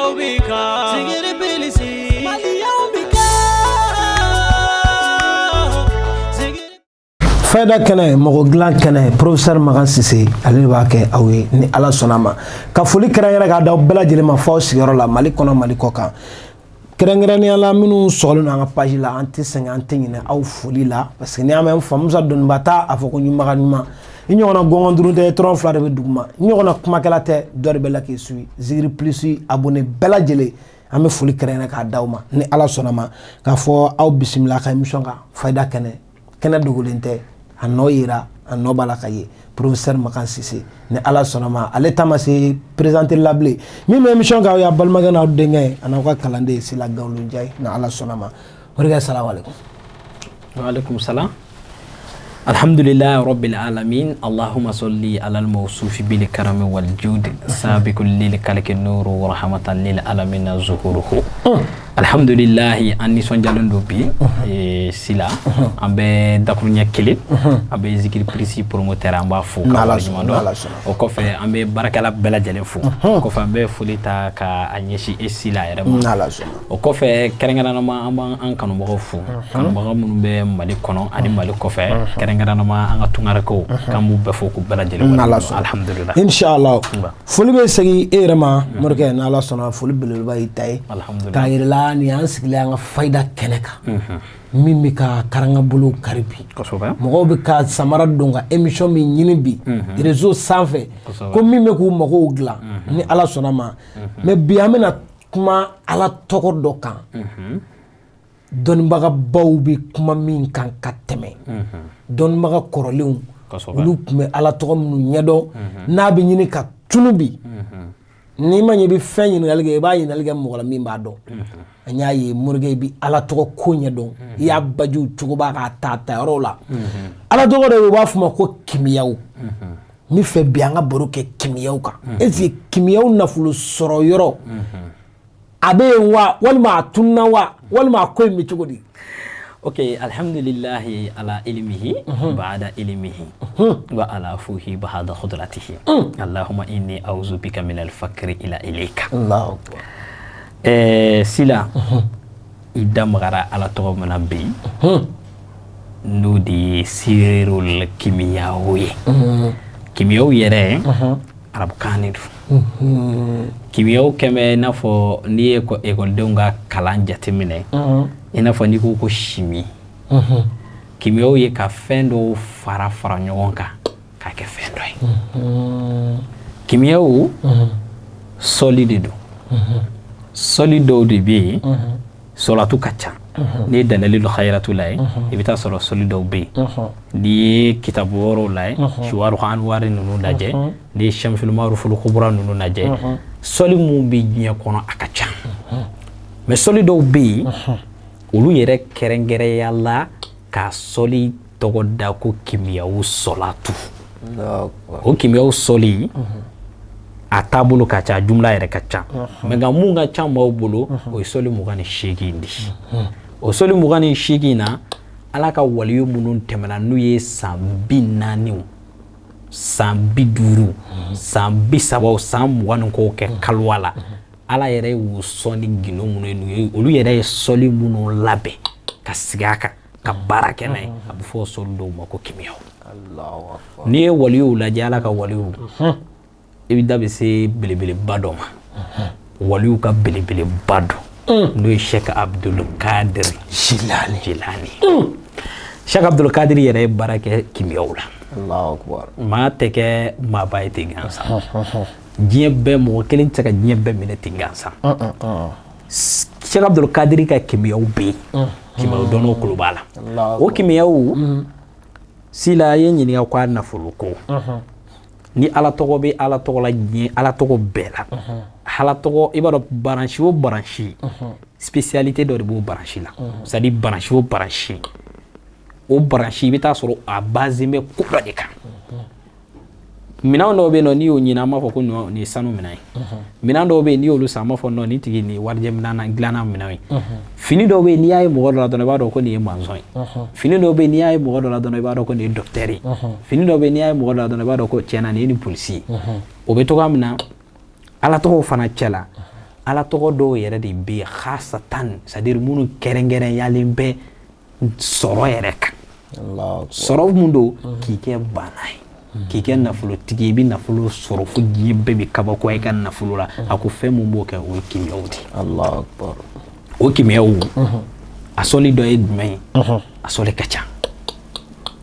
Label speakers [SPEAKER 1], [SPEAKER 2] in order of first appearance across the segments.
[SPEAKER 1] Maliyaw bɛ ka Zikiri Plus, Maliyaw bɛ ka Zikiri.
[SPEAKER 2] Fayida kɛnɛ, mɔgɔ dilan kɛnɛ, professeur Makan Sise, ale de b'a kɛ aw ye ni Ala sɔnna a ma. Ka foli kɛrɛnkɛrɛn k'a d'aw bɛɛ lajɛlen ma f'aw sigiyɔrɔ la, Mali kɔnɔ, Mali kɔ kan, kɛrɛnkɛrɛnnenya la minnu sɔgɔlen don an ka page la. An tɛ sɛgɛn, an tɛ ɲinɛ aw foli la, parce que n'i y'a mɛn Famusa dɔnniba t'a a fɔ ko ɲumaga ɲuman, i ɲɔgɔnna gɔngɔn duuru tɛ, tɔrɔn fila de bɛ duguma, i ɲɔgɔnna kumakɛla tɛ, dɔ de bɛ la k'i suit. Zikiri Plus abonné bɛɛ lajɛlen, an bɛ foli kɛrɛnkɛrɛn k'a d'aw ma ni Ala sɔnna ma, k'a fɔ aw bisimila ka émission kan, Fayida kɛnɛ. Kɛnɛ dogolen tɛ, a nɔ yera, a nɔ b'a la ka ye. Professeur Makan Sise, ni Ala sɔnna ma, ale ta ma se présenter la bilen. Min bɛ émission kan, aw y'a balimakɛ n'aw denkɛ ye, a n'aw ka kalanden Sila Gawlo Njayi, ni Ala sɔnna ma. O de kɛ, salamu aleykum.
[SPEAKER 3] وعليكم السلام. الحمد لله رب العالمين، اللهم صل على الموصوف بالكرم والجود، سابق للكلك النور ورحمة للعالمين ظهوره. الحمد لله, an nisɔndiyalen don bi Sila. An bɛ dakuruɲɛ kelen, an bɛ Zikiri Plus promoteur, an b'a fo ka
[SPEAKER 2] N'Ala
[SPEAKER 3] waleɲuman
[SPEAKER 2] sɔnna, n'Ala
[SPEAKER 3] dɔn.
[SPEAKER 2] sɔnna.
[SPEAKER 3] O kɔfɛ, an bɛ baarakɛla bɛɛ lajɛlen fo. O kɔfɛ, an bɛ foli ta ka a ɲɛsin e Sila yɛrɛ ma.
[SPEAKER 2] N'Ala sɔnna.
[SPEAKER 3] O kɔfɛ, kɛrɛnkɛrɛnnama an b'an kanubagaw fo, kanubaga minnu bɛ Mali kɔnɔ ani Mali kɔfɛ, kɛrɛnkɛrɛnnama an ka tunkarakaw, k'an b'u bɛɛ fo k'u bɛɛ lajɛlen
[SPEAKER 2] N'Ala
[SPEAKER 3] waleɲuman dɔn.
[SPEAKER 2] sɔnna.
[SPEAKER 3] Alhamdulillah.
[SPEAKER 2] Inshallah.
[SPEAKER 3] Nba.
[SPEAKER 2] Foli bɛ segin e yɛrɛ ma, morikɛ, n'Ala sɔnna. Foli belebeleba y'i ta ye.
[SPEAKER 3] Alhamdulillah.
[SPEAKER 2] K'a yir'i la nin y'an sigilen an ka fayida kɛnɛ kan, min bɛ ka karanga bolo kari bi. Mɔgɔw bɛ ka samara don ka émission min ɲini bi réseau sanfɛ, ko min bɛ k'u magow dilan, ni Ala sɔnna ma. Mais bi, an bɛna kuma Ala tɔgɔ dɔ kan, dɔnnibagabaw bɛ kuma min kan ka tɛmɛ dɔnnibaga kɔrɔlenw. Olu tun bɛ Ala tɔgɔ minnu ɲɛdɔn, n'a bɛ ɲini ka tunu bi. N'i ma ɲɛ i bɛ fɛn ɲininkali kɛ, i b'a ɲininkali kɛ mɔgɔ la min b'a dɔn. An y'a ye, morikɛ, i bɛ Ala tɔgɔ ko ɲɛdɔn, i y'a bajiw cogo b'a k'a ta ta yɔrɔw la. Ala tɔgɔ dɔ bɛ yen, u b'a fɔ o ma ko kimiyaw. N bɛ fɛ bi an ka baro kɛ kimiyaw kan. Est ce que kimiyaw nafolo sɔrɔ yɔrɔ a bɛ yen wa, walima a tununa wa, walima a ko in bɛ cogo di?
[SPEAKER 3] Ok, alhamdulillahi ala ilmihi ba'da ilmihi wa ala fuhi ba'da qudratihi. Allahumma inni a'udhu bika min al-fakri ila ilayka.
[SPEAKER 2] Allahu akbar.
[SPEAKER 3] Sila, i da magara Ala tɔgɔ min na bi, n'o de ye sirul kimiyaw ye. Kimiyaw yɛrɛ, arabukan de don. Kimiyaw kɛmɛ i n'a fɔ n'i ye ekɔlidenw ka kalan jateminɛ, i n'a fɔ n'i ko ko chimie, kimiyaw ye ka fɛn dɔw fara fara ɲɔgɔn kan k'a kɛ fɛn dɔ ye. Kimiyaw sɔli de don. Sɔli dɔw de bɛ yen, sɔlatu ka ca. N'i ye Dalalilu Hayiratu lajɛ, i bɛ taa sɔrɔ sɔli dɔw bɛ yen. N'i ye kitabu wɛrɛw lajɛ, Siwaru Anwari ninnu lajɛ, n'i ye Shamsul Maruful Kubra ninnu lajɛ, sɔli mun bɛ diɲɛ kɔnɔ, a ka ca. Mais sɔli dɔw bɛ yen, olu yɛrɛ kɛrɛnkɛrɛnya la ka sɔli tɔgɔ da ko kimiyawu sɔlatu. O kimiyaw sɔli, a taabolo ka ca, a jumla yɛrɛ ka ca. Mais nka mun ka ca maaw bolo, o ye sɔli 28 de ye. O sɔli 28 na, Ala ka waliyu minnu tɛmɛna, n'u ye san 40, san 50, san 30, san 20 ni kɔw kɛ kaliwa la, Ala yɛrɛ y'u sɔn ni gindo minnu ye, n'u ye olu yɛrɛ ye sɔli minnu labɛn ka sigi a kan ka baara kɛ n'a ye, a bɛ fɔ o sɔli dɔw ma ko kimiyaw. N'i ye waliyuw lajɛ, Ala ka waliyuw, i bɛ da bɛ se belebeleba dɔ ma, waliyu ka belebeleba dɔ, n'o ye Sheikh Abdul Kadir
[SPEAKER 2] Jilani.
[SPEAKER 3] Jilani. Sheikh Abdul Kadir yɛrɛ ye baara kɛ kimiyaw la.
[SPEAKER 2] Allahu akbar.
[SPEAKER 3] Maa tɛ kɛ maaba ye ten gansan. Diɲɛ bɛɛ, mɔgɔ kelen tɛ se ka diɲɛ bɛɛ minɛ ten gansan. Sheikh Abdul Kadir ka kimiyaw bɛ yen, kimiyaw dɔnniw kolo b'a la.
[SPEAKER 2] Allahu.
[SPEAKER 3] O kimiyaw, Sila, ye ɲininka ko a nafolo ko ni Ala tɔgɔ bɛ Ala tɔgɔ la, diɲɛ Ala tɔgɔ bɛɛ la, Ala tɔgɔ, i b'a dɔn branche o branche, spécialité dɔ de b'o branche la. C'est à dire branche o branche, o branche, i bɛ taa sɔrɔ a basé bɛ ko dɔ de kan. Minɛn dɔw bɛ yen nɔ, n'i y'o ɲini, an b'a fɔ ko nin ye sanu minɛn ye. Minɛn dɔw bɛ yen, n'i y'olu san, an b'a fɔ non, nin tigi nin ye warijɛ minɛn dilanna minɛn ye. Fini dɔw bɛ yen, n'i y'a ye mɔgɔ dɔ la dɔrɔn, i b'a dɔn ko nin ye maçon ye. Fini dɔw bɛ yen, n'i y'a ye mɔgɔ dɔ la dɔrɔn, i b'a dɔn ko nin ye docteur ye. Fini dɔw bɛ yen, n'i y'a ye mɔgɔ dɔ la dɔrɔn, i b'a dɔn ko tiɲɛna nin ye nin polisi ye. O bɛ cogoya min na, Ala tɔgɔw fana cɛ la, Ala tɔgɔ dɔw yɛrɛ de bɛ yen khasatan, c'est à dire minnu kɛrɛnkɛrɛnyalen bɛ sɔrɔ yɛrɛ kan. Sɔrɔ mun don? K'i kɛ baana ye, k'i kɛ nafolotigi ye, i bɛ nafolo sɔrɔ fo diɲɛ bɛɛ bɛ kabakoya i ka nafolo la. A ko fɛn mun b'o kɛ, o ye kimiyaw de ye. O kimiyaw, a sɔli dɔ ye jumɛn ye? A sɔli ka ca,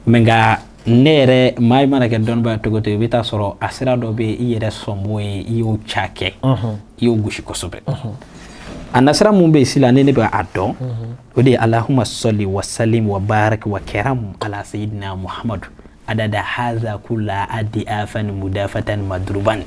[SPEAKER 3] mɛ nka ne yɛrɛ, maa i mana kɛ dɔnnibaa cogo cogo, i bɛ taa sɔrɔ a sira dɔ bɛ yen, i yɛrɛ sɔn b'o ye, i y'o ca kɛ, i y'o gosi kosɛbɛ. A nasira mun bɛ yen sisan, ne bɛ a dɔn, o de ye Allahumma salli wa sallim wa barak wa karam ala sayyidina Muhammadu adada haza kulla adi afan mudafatan madruban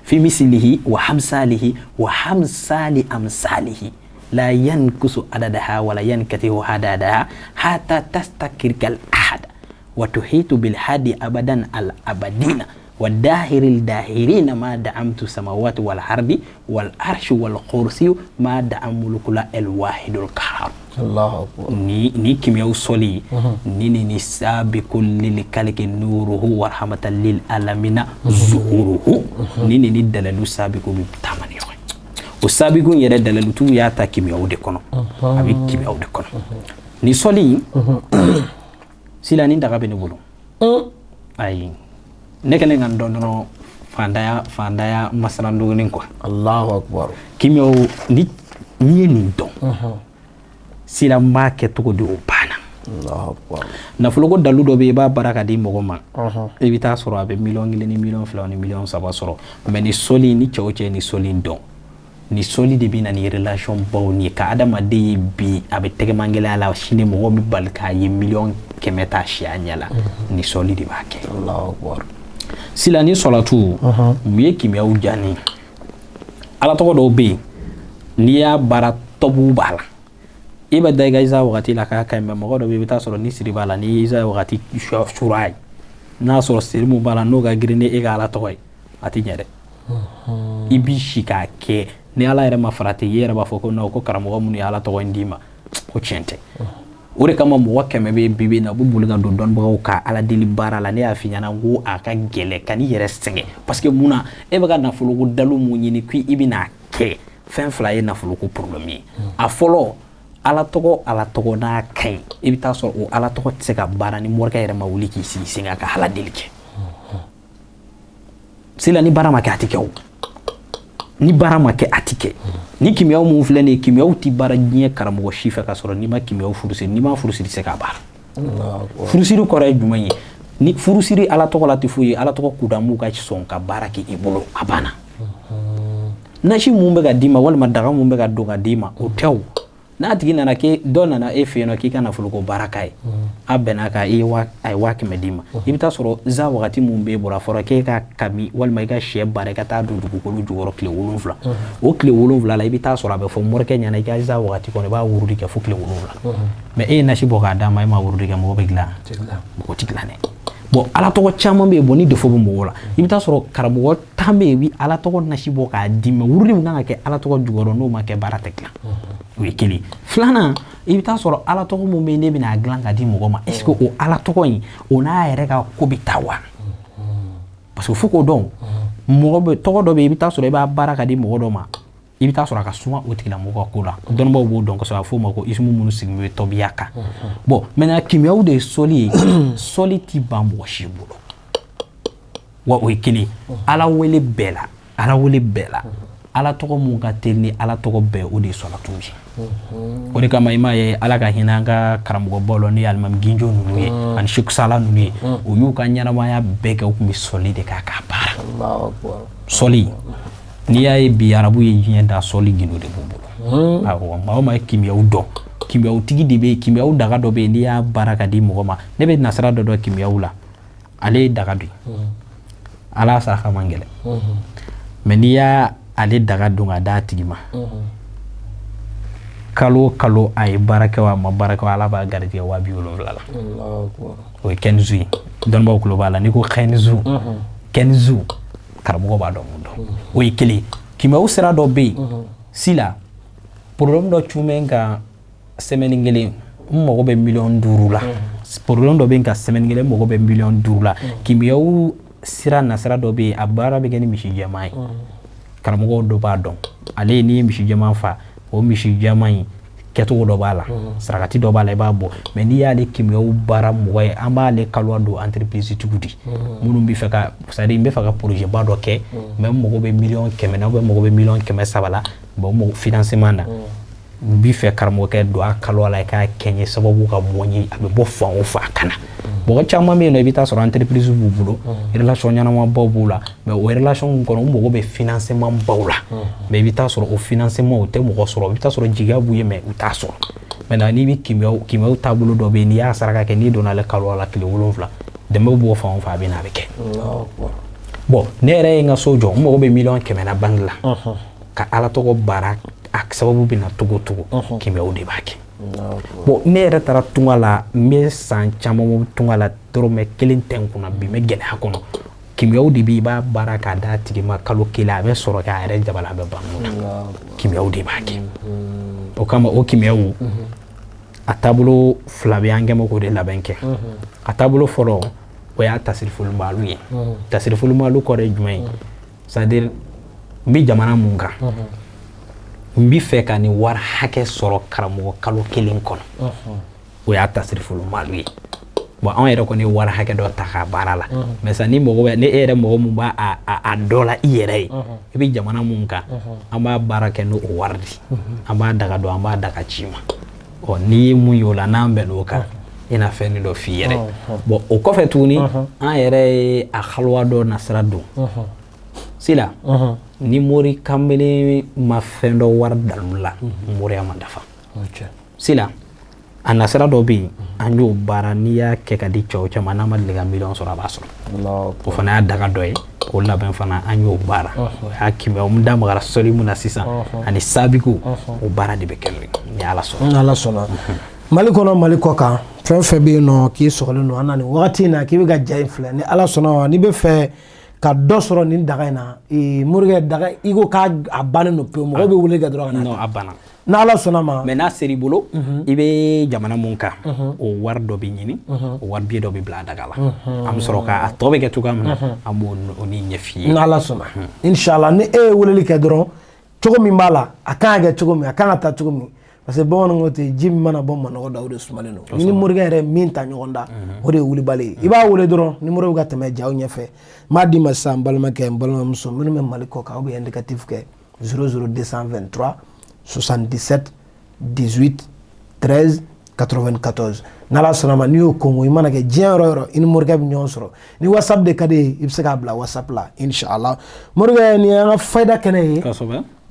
[SPEAKER 3] fi mislihi wa hamsalihi wa hamsali amsalihi la yankusu adadaha wala yankatihu hadadaha hatta tastakirkal ahada wa tuhitu bil hadi abadan al abadina wa dahiril dahirina ma da'amtu samawati wal ardi wal arshu wal kursiyu ma da'am mulukula el wahidul qahar. Ni kimiyaw sɔli ni sabiqul lil kaliki nuruhu wa rahmatan lil alamina zuhuruhu, ni dalalu sabiqu bi taama ni ɲɔgɔn ye. O sabiqu yɛrɛ, dalalutigiw y'a ta kimiyaw de kɔnɔ, a bɛ kimiyaw de kɔnɔ. Ni sɔli sila, ni daga bɛ ne bolo, ayi, ne kɛlen ka n dɔn dɔrɔn, fandaya fandaya masalan duguni quoi.
[SPEAKER 2] Allahu akbar.
[SPEAKER 3] Kimiyaw, ni n'i ye nin dɔn sila, n b'a kɛ cogo di? O banna.
[SPEAKER 2] Allahu akbar.
[SPEAKER 3] Nafoloko dalu dɔ bɛ yen, i b'a baara ka di mɔgɔ ma, i bɛ taa sɔrɔ a bɛ miliyɔn 1 ni miliyɔn 2 ni miliyɔn 3 sɔrɔ. Mɛ ni sɔli, ni cɛ o cɛ ni sɔli dɔn, ni sɔli de bɛ na ni relation baw ni ye ka adamaden ye bi, a bɛ tɛgɛmangɛlɛya la, sini mɔgɔw bɛ bali k'a ye miliyɔn 100 ta si a ɲɛ la. Ni sɔli de b'a kɛ.
[SPEAKER 2] Allahu akbar.
[SPEAKER 3] Sila, ni sɔlatu mun ye kimiyaw diya ni ala tɔgɔ dɔw bɛ yen, n'i y'a baara, tɔbu b'a la, i bɛ da i ka isa wagati la k'a ka ɲi. Mɛ mɔgɔ dɔ bɛ yen, i bɛ taa sɔrɔ ni siri b'a la, n'i ye isa wagati sura ye, n'a sɔrɔ siri mun b'a la, n'o ka girin ni e ka ala tɔgɔ ye, a tɛ ɲɛ dɛ. I b'i si k'a kɛ, ni ala yɛrɛ ma farati, i yɛrɛ b'a fɔ ko non, ko karamɔgɔ minnu ye ala tɔgɔ in d'i ma, ko tiɲɛ tɛ. O de kama mɔgɔ 100 bɛ bi bi in na, u bɛ boli ka don dɔnnibagaw ka ala deli baara la. Ne y'a f'i ɲɛna ko a ka gɛlɛn ka n'i yɛrɛ sɛgɛn, parce que mun na? E bɛ ka nafoloko dalu mun ɲini k'i bɛna kɛ? Fɛn fila ye nafoloko problème ye. A fɔlɔ, ala tɔgɔ, ala tɔgɔ n'a ka ɲi, i bɛ taa sɔrɔ o ala tɔgɔ tɛ se ka baara ni morikɛ yɛrɛ ma wuli k'i sigi sen kan ka ala deli kɛ. Sila, ni baara ma kɛ, a tɛ kɛ. O ni baara ma kɛ, a tɛ kɛ. Ni kimiyaw mun filɛ nin ye, kimiyaw ti baara diɲɛ karamɔgɔ si fɛ ka sɔrɔ n'i ma kimiyaw furusiri. N'i ma furusiri, tɛ se k'a baara. Furusiri kɔrɔ ye jumɛn ye? Ni furusiri ala tɔgɔ la tɛ foyi ye, ala tɔgɔ kudamu ka sɔn ka baara kɛ i bolo, a banna. Nasi mun bɛ ka d'i ma, walima daga mun bɛ ka don ka d'i ma, o tɛ. O n'a tigi nana, k'e dɔ nana e fɛ yen nɔ k'i ka nafoloko baara k'a ye, a bɛn'a kan, i ye wa, a ye 100 000 d'i ma, i bɛ taa sɔrɔ za wagati mun b'e bolo, a fɔra k'e ka kami walima i ka sɛ baara, i ka taa don dugukolo jukɔrɔ tile 7. O tile 7 la, i bɛ taa sɔrɔ a bɛ fɔ morikɛ ɲɛna, i ka za wagati kɔnɔ, i b'a wurudi kɛ fo tile 7. Mɛ e ye nasi bɔ k'a d'a ma, e ma wurudi kɛ, mɔgɔ bɛ dilan? Mɔgɔ tɛ dilan dɛ. Bon, ala tɔgɔ caman bɛ yen. Bon, ni défaut bɛ mɔgɔw la, i bɛ taa sɔrɔ karamɔgɔ tan bɛ yen, i bɛ ala tɔgɔ nasi bɔ k'a di, mɛ wurudi min kan ka kɛ ala tɔgɔ jukɔrɔ, n'o ma kɛ, baara tɛ dilan. O ye kelen. Filanan, i bɛ taa sɔrɔ ala tɔgɔ mun bɛ yen, ne bɛna a dilan ka di mɔgɔ ma, est ce que o ala tɔgɔ in, o n'a yɛrɛ ka ko bɛ taa wa? Parce que fo k'o dɔn. Mɔgɔ bɛ tɔgɔ dɔ bɛ yen, i bɛ taa sɔrɔ i b'a baara ka di mɔgɔ dɔ ma, i bɛ taa sɔrɔ a ka suma o tigilamɔgɔ ka ko la. Dɔnnibaaw b'o dɔn kosɛbɛ, a bɛ f'o ma ko isimu minnu sigilen bɛ tɔbiya kan. Bon, maintenant, kimiyaw de ye sɔli ye. Sɔli ti ban mɔgɔ si bolo wa. O ye kelen. Ala wele bɛɛ la, ala wele bɛɛ la, ala tɔgɔ mun ka teli ni ala tɔgɔ bɛɛ, o de ye sɔlatu ye. O de kama i m'a ye, ala ka hinɛ an ka karamɔgɔbaw la, n'o ye alimami Ginjo ninnu ye ani Seku Sala ninnu ye, o y'u ka ɲɛnamaya bɛɛ kɛ, u tun bɛ sɔli de k'a baara. Sɔli, n'i y'a ye bi arabu ye diɲɛ da, sɔli gindo de b'u bolo. Awɔ, maa o maa ye kimiyaw dɔn, kimiyawtigi de bɛ yen. Kimiyaw daga dɔ bɛ yen, n'i y'a baara ka di mɔgɔ ma, ne bɛ nasira dɔ dɔn kimiyaw la, ale ye daga don, ala saraka man gɛlɛn, mɛ n'i y'a ale daga don ka d'a tigi ma, kalo o kalo, a ye baara kɛ o, a ma baara kɛ o, ala b'a garijɛgɛ 70 000 la. O ye kɛnizu ye, dɔnnibaaw tulo b'a la. N'i ko kɛnizu, kɛnizu, karamɔgɔ b'a dɔn mun dɔn. O ye kelen. Kimiyaw sira dɔ bɛ yen sila, problème dɔ cun bɛ n kan semaine kelen, n mago bɛ miliyɔn 5 la. Problème dɔ bɛ n kan semaine kelen, n mago bɛ miliyɔn 5 la. Kimiyaw sira nasira dɔ bɛ yen, a baara bɛ kɛ ni misi jɛman ye. Karamɔgɔw dɔ b'a dɔn ale n'i ye misi jɛman fa, o misi jɛman in kɛcogo dɔ b'a la, sarakati dɔ b'a la, i b'a bɔ. Mais n'i y'ale kimiyaw baara mɔgɔ ye, an b'ale kaliwa don entreprise tigiw di minnu bɛ fɛ ka, c'est à dire n bɛ fɛ ka projet ba dɔ kɛ, mais n mago bɛ 100 000 000 na ou bien n mago bɛ 300 000 la. Bon, n mago financement na, n b'i fɛ karamɔgɔkɛ don a kaliwa la, i k'a kɛ n ye sababu ka bɔ n ye, a bɛ bɔ fan o fan a ka na. Mɔgɔ caman bɛ yen nɔ, i bɛ taa sɔrɔ entreprise b'u bolo, relation ɲɛnamabaw b'u la, mais o relation kɔnɔ, u mago bɛ financement baw la. Mais i bɛ taa sɔrɔ o financement, o tɛ mɔgɔ sɔrɔ. I bɛ taa sɔrɔ jigiya b'u ye, mais u t'a sɔrɔ. Maintenant, n'i bɛ kimiyaw taabolo dɔ bɛ yen, n'i y'a saraka kɛ, n'i donna ale kaliwa la tile 7, dɛmɛ bɛ bɔ fan o fan, a bɛ na, a bɛ kɛ. Bon, ne yɛrɛ ye n ka so jɔ, n mago bɛ 100 000 na banque la, ka Ala tɔgɔ baara, a sababu bɛ na cogo o cogo, kimiyaw de b'a kɛ. Bon, ne yɛrɛ taara tunga la, n bɛ san caman bɔ tunga la, dɔrɔmɛ kelen tɛ n kunna bi, n bɛ gɛlɛya kɔnɔ. Kimiyaw de bɛ, i b'a baara k'a d'a tigi ma, kalo kelen a bɛ sɔrɔ k'a yɛrɛ jabala, a bɛ ban mun na. Kimiyaw de b'a kɛ. O kama, o kimiyaw a taabolo fila bɛ, an kɛn bɛ k'o de labɛn kɛ. A taabolo fɔlɔ, o y'a tasirifolimalu ye. Tasirifolimalu kɔrɔ ye jumɛn ye? C'est à dire n bɛ jamana mun kan, n bi fɛ ka nin wari hakɛ sɔrɔ karamɔgɔ kalo kelen kɔnɔ, o y'a tasirifolimalu ye. Bon, anw yɛrɛ kɔni ye wari hakɛ dɔ ta k'a baara la. Mais sa ni mɔgɔ bɛ ni e yɛrɛ mɔgɔ mun b'a a dɔ la i yɛrɛ ye, i bɛ jamana mun kan, an b'a baara kɛ n'o wari di, an b'a daga don, an b'a daga ci ma. Ɔ, n'i ye mun ye o la, n'an bɛnn'o kan, i na fɛn dɔ f'i yɛrɛ. Bon, o kɔfɛ tuguni, an yɛrɛ ye a haliwa dɔ nasira don sila. Ni mori kanbelen ma fɛn dɔ wari dalilu la, moriya ma dafa sila. A nasira dɔ bɛ yen, an y'o baara. N'i y'a kɛ ka di cɛw o cɛ ma, n'a ma deli ka miliyɔn sɔrɔ, a b'a sɔrɔ. O fana y'a daga dɔ ye, o labɛn fana, an y'o baara. O y'a kimiya n da magara sɔli mun na sisan ani sabiku, o baara de bɛ kɛ n'o ye ni Ala sɔnna.
[SPEAKER 2] Ni Ala sɔnna. Mali kɔnɔ, Mali kɔ kan, fɛn fɛn bɛ yen nɔ k'i sɔgɔlen don an na nin wagati in na, k'i bɛ ka ja in filɛ, ni Ala sɔnna ma, n'i bɛ fɛ ka dɔ sɔrɔ nin daga in na, morikɛ, daga i ko k'a a bannen don pewu, mɔgɔw bɛ wele kɛ dɔrɔn ka na?
[SPEAKER 3] Non, a banna.
[SPEAKER 2] N'Ala sɔnna ma.
[SPEAKER 3] Mais n'a ser'i bolo, i bɛ jamana mun kan, o wari dɔ bɛ ɲini, o wari biye dɔ bɛ bila a daga la, an bɛ sɔrɔ ka a tɔ bɛ kɛ cogoya min na, an b'o o ni ɲɛf'i ye.
[SPEAKER 2] N'Ala sɔnna, inshallah. Ni e ye weleli kɛ dɔrɔn, cogo min b'a la, a kan ka kɛ cogo min, a kan ka taa cogo min, parce que bamananw ko ten, ji min mana bɔ manɔgɔ da, o de sumalen don. Ni morikɛ yɛrɛ ye min ta ɲɔgɔn da, o de ye wulibali ye. I b'a wele dɔrɔn, numéro bɛ ka tɛmɛ jaw ɲɛfɛ. N b'a d'i ma sisan, n balimakɛ, n balimamuso minnu bɛ Mali kɔ kan, aw bɛ indicatif kɛ 00223 77 18 13 94. N'Ala sɔnna ma, n'i y'o kɔngɔ, i mana kɛ diɲɛ yɔrɔ o yɔrɔ, i ni morikɛ bɛ ɲɔgɔn sɔrɔ. Ni WhatsApp de ka di ye, i bɛ se k'a bila WhatsApp la, inshallah. Morikɛ, nin y'an ka fayida kɛnɛ ye.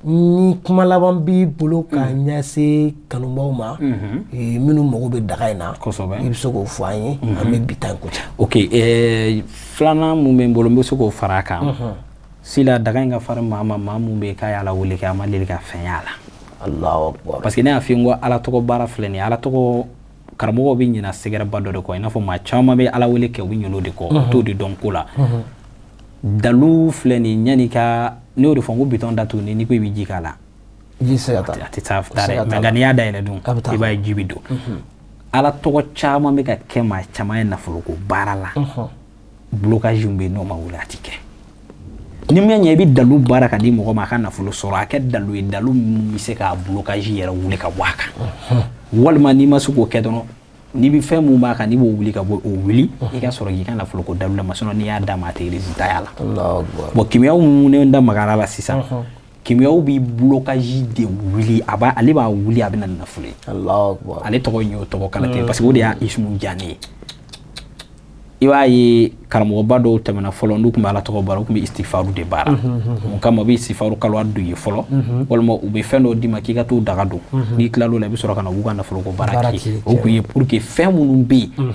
[SPEAKER 2] Ni kuma laban b'i bolo ka ɲɛsin kanubaw ma minnu mago bɛ daga in na, i bɛ se k'o fɔ an ye, an bɛ bi ta in kuncɛ.
[SPEAKER 3] Ok, filanan mun bɛ n bolo, n bɛ se k'o fara a kan. Sila, daga in ka farin maa ma, maa mun bɛ yen k'a y'Ala wele kɛ, a ma deli ka fɛn y'a la.
[SPEAKER 2] Allahu akbar.
[SPEAKER 3] Parce que ne y'a f'i ye n ko Ala tɔgɔ baara filɛ nin ye, Ala tɔgɔ karamɔgɔw bɛ ɲina sɛgɛrɛba dɔ de kɔ, i n'a fɔ maa caman bɛ Ala wele kɛ, u bɛ ɲinɛ o de kɔ, u t'o de dɔn ko la. Dalu filɛ nin ye, yanni ka ne y'o de fɔ n ko bitɔn datugu, n'i ko i bɛ ji k'a la,
[SPEAKER 2] ji tɛ se ka taa.
[SPEAKER 3] A tɛ taa dɛ. Mais nka n'i y'a dayɛlɛ dun, i b'a ye ji bɛ don. Ala tɔgɔ caman bɛ ka kɛ maa caman ye nafoloko baara la, blocage bɛ yen, n'o ma wuli, a ti kɛ. Ni ma ɲɛ i bɛ dalu baara ka di mɔgɔ ma a ka nafolo sɔrɔ, a kɛ dalu ye, dalu min bɛ se ka blocage yɛrɛ wuli ka bɔ a kan. Walima n'i ma se k'o kɛ dɔrɔn, n'i bɛ fɛn mun b'a kan, n'i b'o wuli ka bɔ, o wuli, i ka sɔrɔ k'i ka nafolo ko dalu la ma. Sinon n'i y'a d'a ma, a tɛ résultat y'a la. Bon, kimiyaw mun ne da magara la sisan, kimiyaw bɛ blocage de wuli, a b'a, ale b'a wuli, a bɛ na ni nafolo ye. Ale tɔgɔ ye o tɔgɔ kala ten, parce que o de y'a ismu diya ne ye. I b'a ye karamɔgɔba dɔw tɛmɛna fɔlɔ, n'u tun bɛ Ala tɔgɔ baara, u tun bɛ istifaru de baara. Mun kama? U bɛ istifaru kaliwa don ye fɔlɔ, walima u bɛ fɛn dɔw d'i ma k'i ka t'o daga don. N'i tilal'o la, i bɛ sɔrɔ ka na u b'u ka nafolo ko baara kɛ. O kun ye pour que fɛn minnu bɛ yen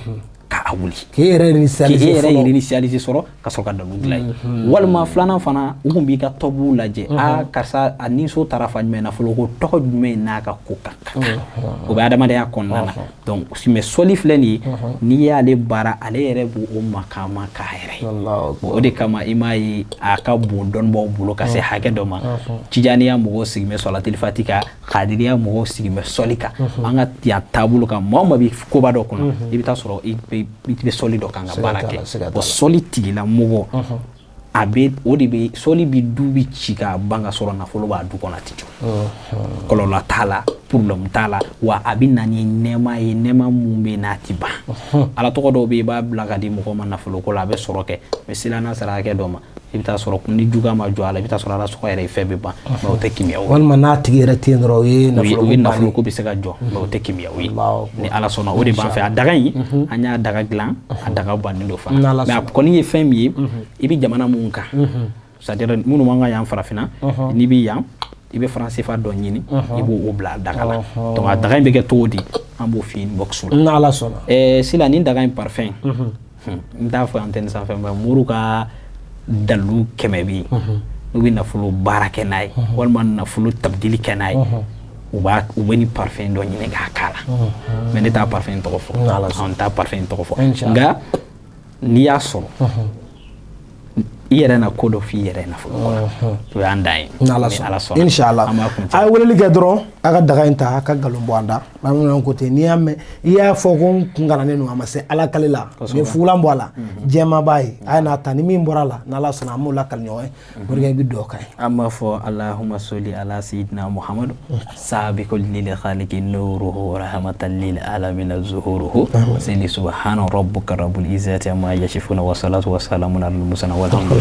[SPEAKER 3] k'a wuli.
[SPEAKER 2] K'e yɛrɛ
[SPEAKER 3] initialiser, k'e yɛrɛ initialiser sɔrɔ ka sɔrɔ ka dalu dilan ye. Walima filanan fana, u kun b'i ka tɔbuw lajɛ: aa karisa, a ni so taara fan jumɛn, nafolo ko tɔgɔ jumɛn n'a ka ko ka kan, o bɛ adamadenya kɔnɔna na. Donc mais sɔli filɛ nin ye, n'i y'ale baara, ale yɛrɛ b'o makama k'a yɛrɛ ye. O de kama i m'a ye a ka bon dɔnnibaaw bolo ka se hakɛ dɔ ma. Tijaniya mɔgɔw sigi bɛ sɔlatili fati kan, kadiriya mɔgɔw sigi bɛ sɔli kan. An ka yan taabolo kan, maa o maa bɛ koba dɔ kɔnɔ, i bɛ taa sɔrɔ i bɛ sɔli dɔ kan ka baara kɛ. Bon, sɔli tigilamɔgɔ A bɛ o de bɛ sɔli bi du bi ci k'a ban ka sɔrɔ nafolo b'a du kɔnɔ, a tɛ jɔ, kɔlɔlɔ t'a la, problème t'a la. Wa a bɛ na ni nɛɛma ye, nɛɛma mun bɛ yen n'a ti ban. Ala tɔgɔ dɔw bɛ yen, i b'a bila ka di mɔgɔ ma nafolo ko la, a bɛ sɔrɔ kɛ, mais sila n'a sera hakɛ dɔ ma, i bɛ taa sɔrɔ ni juguya ma jɔ a la, i bɛ taa sɔrɔ ala sɔgɔ yɛrɛ ye fɛn bɛ ban, mais o tɛ kimiyaw ye.
[SPEAKER 2] Walima n'a tigi yɛrɛ tɛ yen dɔrɔn, o ye nafolo
[SPEAKER 3] o ye nafolo ko bɛ se ka jɔ, mais o tɛ kimiyaw ye. Ni Ala sɔnna, o de b'an fɛ. A daga in, an y'a daga dilan, a daga bannen don fana, mais a kɔni ye fɛn min ye, i bɛ jamana mun kan, c'est à dire minnu b'an ka yan farafinna, n'i bɛ yan, i bɛ franc CFA dɔ ɲini, i b'o bila a daga la. Donc a daga in bɛ kɛ cogo di, an b'o f'i ye inbox la.
[SPEAKER 2] N'Ala sɔnna.
[SPEAKER 3] Sila, nin daga in parfum, n t'a fɔ antenne sanfɛ, mais moriw ka dalilu 100 bɛ yen n'u bɛ nafolo baara kɛ n'a ye, walima nafolo tabdili kɛ n'a ye, u b'a u bɛ ni parfum dɔ ɲini k'a k'a la, mais ne t'a parfum tɔgɔ fɔ, an t'a parfum tɔgɔ fɔ. Nka n'i y'a sɔrɔ, i yɛrɛ na ko dɔ f'i yɛrɛ nafolo kɔnɔ, o y'an dan ye.
[SPEAKER 2] N'Ala sɔnna, inshallah, a ye weleli kɛ dɔrɔn, a ka daga in ta, a ka nkalon bɔ an da. Bamananw ko ten, n'i y'a mɛn i y'a fɔ ko n kun kalannen don, a ma se Ala kale la, ni fugulan bɔ a la, jɛman b'a ye, a ye n'a ta, ni min bɔra a la, n'Ala sɔnna, an b'o lakali ɲɔgɔn ye. Morikɛ, i bɛ dugawu k'a ye.
[SPEAKER 3] An b'a fɔ allahumma soli ala sayyidina Muhammadu sabiqul lil khaliqi nuruhu rahmatan lil alamin zuhuruhu sili subhana rabbika rabbil izzati amma yasifuna wa salatu wa salamun alal mursalin walhamdulillah.